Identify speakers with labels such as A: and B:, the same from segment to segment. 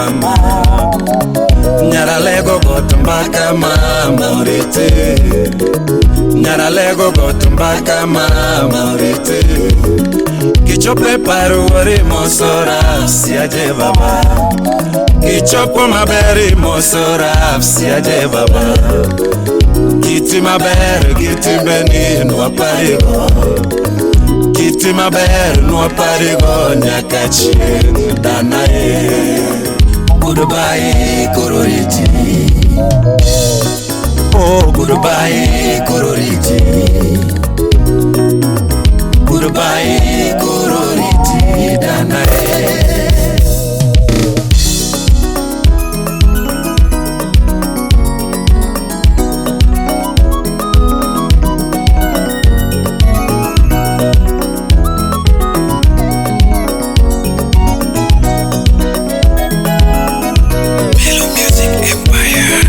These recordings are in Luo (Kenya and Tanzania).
A: mama. Nyaralego got mbaka mama oriti. Nyaralego got mbaka mama oriti. Kichope paruori mosora siaje baba. Kichopo maberi mosora siaje baba. Kiti maber kiti beni nwaparigo. Kiti maber nwaparigo nyaka chieng' danae. Goodbye kororiti. Oh goodbye kororiti. Goodbye kororiti danae.
B: Hello Music Empire.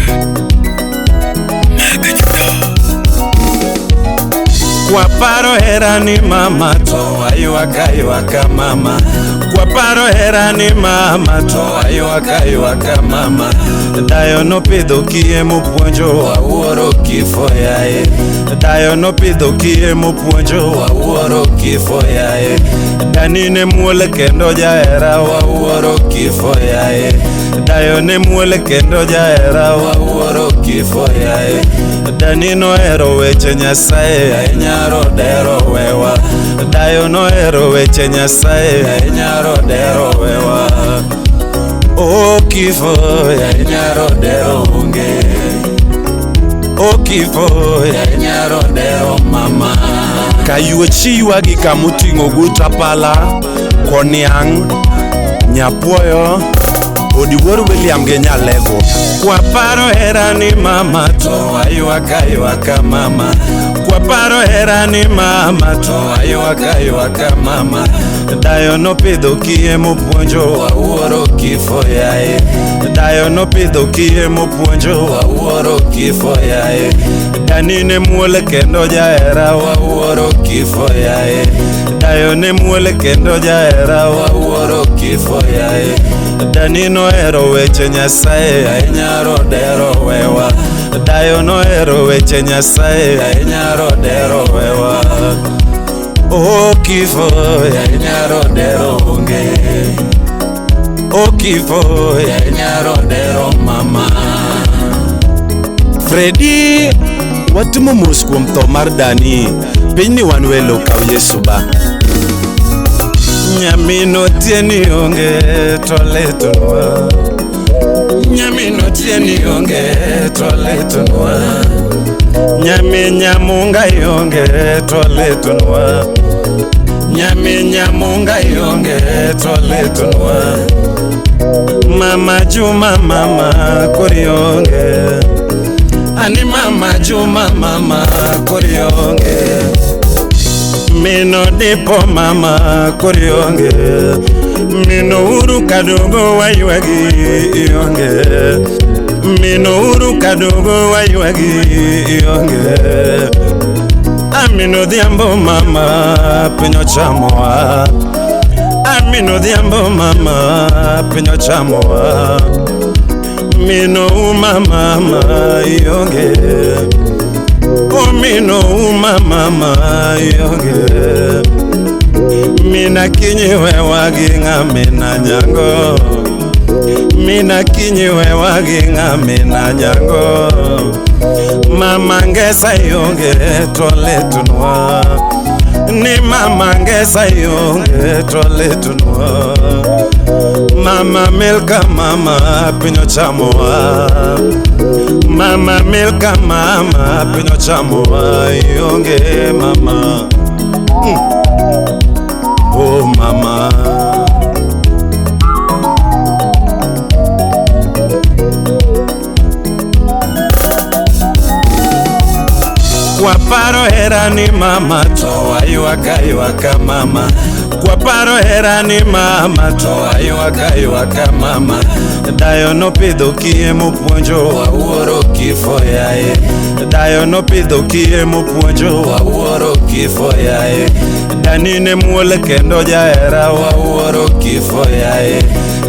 A: Kwaparo herani mama to aywaka ywaka mama. Kwaparo herani mama to aywaka ywaka mama. Dayo nopidho kiye mopuonjo wawuoro kifo yaye. Dayo nopidho kiye mopuonjo wawuoro kifo yaye. Dani ne muol kendo jahera wawuoro kifo yaye. Dayo ne muol kendo jahera wawuoro kifo yaye. Dani nohero weche Nyasaye ahinya rodero wewa. Dayo nohero weche Nyasaye ahinya rodero wewa. O kifo ahinya rodero onge. O kifo ahinya rodero mama.
C: Kayuochi ywagi kamoting'o gut apala, koniang', nyapuoyo, Odiwuor William gi Nyalego.
A: Kwaparo herani mama to aywaka ywaka mama. Kwaparo herani mama to aywaka ywaka mama. Dayo nopidho kiye mopuonjo wawuoro kifo yaye. Dayo nopidho kiye mopuonjo wawuoro kifo yaye. Dani ne muol kendo jahera wawuoro kifo yaye. Dayo ne muol kendo jahera wawuoro kifo yaye. Dani nohero weche Nyasaye ahinya rodero wewa. Dayo nohero weche Nyasaye ahinya rodero wewa. O kifo ahinya rodero onge. O kifo ahinya rodero mama.
C: Fredi, watimo mos kuom tho mar dani. Pinyni wan welo kaw Yesu ba.
A: Nyamino tieni onge to letonwa. Nyamino tieni onge to letonwa. Nyami nyamunga onge to letonwa. Nyami nyamunga onge to letonwa. Mama Juma mama kori onge. Ani mama Juma mama kori onge. Mino dipo mama kori onge. Mino uru kadogo waywagi onge. Mino uru kadogo waywagi onge. Amino dhiambo mama piny ochamowa. Amino dhiambo mama piny ochamowa. Mino uma mama ionge. Omino uma mama ionge. Mina kinyi wewa gi ng'amina nyango. Mina kinyi wewa gi ng'amina nyango. Mama ngesa ionge to letunwa. Ni mama ngesa ionge to letunwa. Mama Milka mama piny ochamowa. Mama Milka mama piny ochamowa ionge mama. Oh mama. Kwaparo herani mama to aywaka ywaka mama. Kwaparo herani mama to aywaka ywaka mama. Dayo nopidho kiye mopuonjo wawuoro kifo yaye. Dayo nopidho kiye mopuonjo wawuoro kifo yae. Dani ne muol kendo jahera wawuoro kifo yae.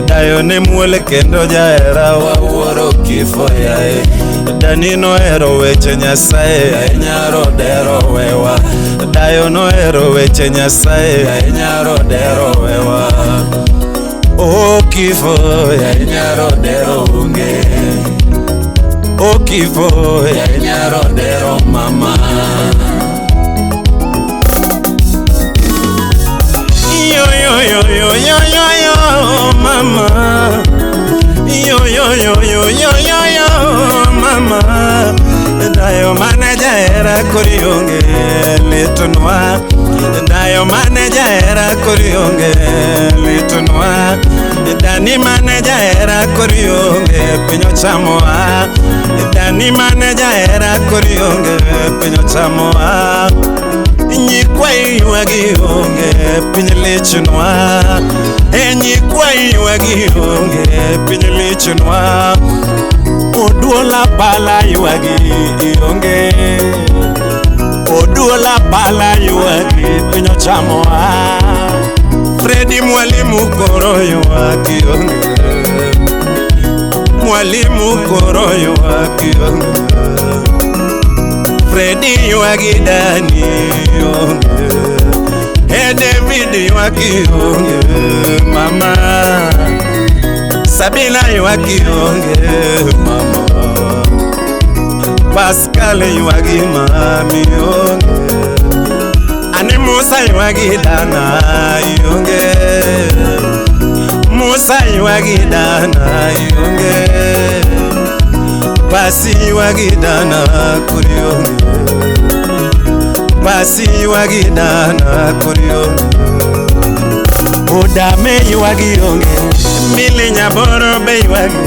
A: Dayo ne muol kendo jahera wawuoro kifo yae. Dani nohero weche Nyasaye ahinya rodero wewa. Dayo nohero weche Nyasaye ahinya rodero wewa. O kifo ahinya rodero onge. O kifo ahinya rodero mama. Yo yo yo yo yo yo yo mama. Yo yo yo yo yo yo yo mama. Dayo mane jahera kori onge litunwa. Dayo mane jahera kori onge litunwa. Dani mane jahera kori onge piny ochamowa. Dani mane jahera kori onge piny ochamowa. Nyikwa ywagi onge piny lichnwa. E nyikwa ywagi onge piny lichnwa. Oduola pala ywagi onge. Oduola pala ywagi piny ochamowa. Fredi mwalimu koro ywagi onge. Mwalimu koro ywagi onge. Fredi ywagi Dani onge. E David ywagi onge mama. Sabina ywagi onge mama. Pascal ywagi mami onge. Ani Musa ywagi dana onge. Musa ywagi dana onge. Pasi ywagi dana kori onge. Pasi ywagi dana kori onge. Odame ywagi onge. Mili Nyaboro be ywagi.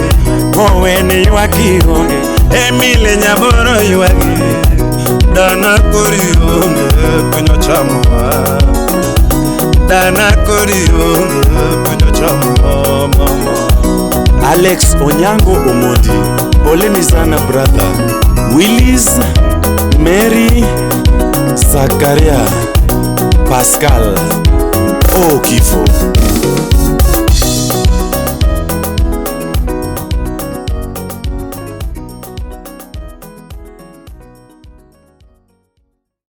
A: Owen ywagi onge. Emile Nyaboro ywagi. Dana kori onge piny ochamowa. Dana kori onge piny ochamowa mama.
C: Alex Onyango Omondi, poleni sana brother. Willis, Mary, Zakaria, Pascal. Oh kifo.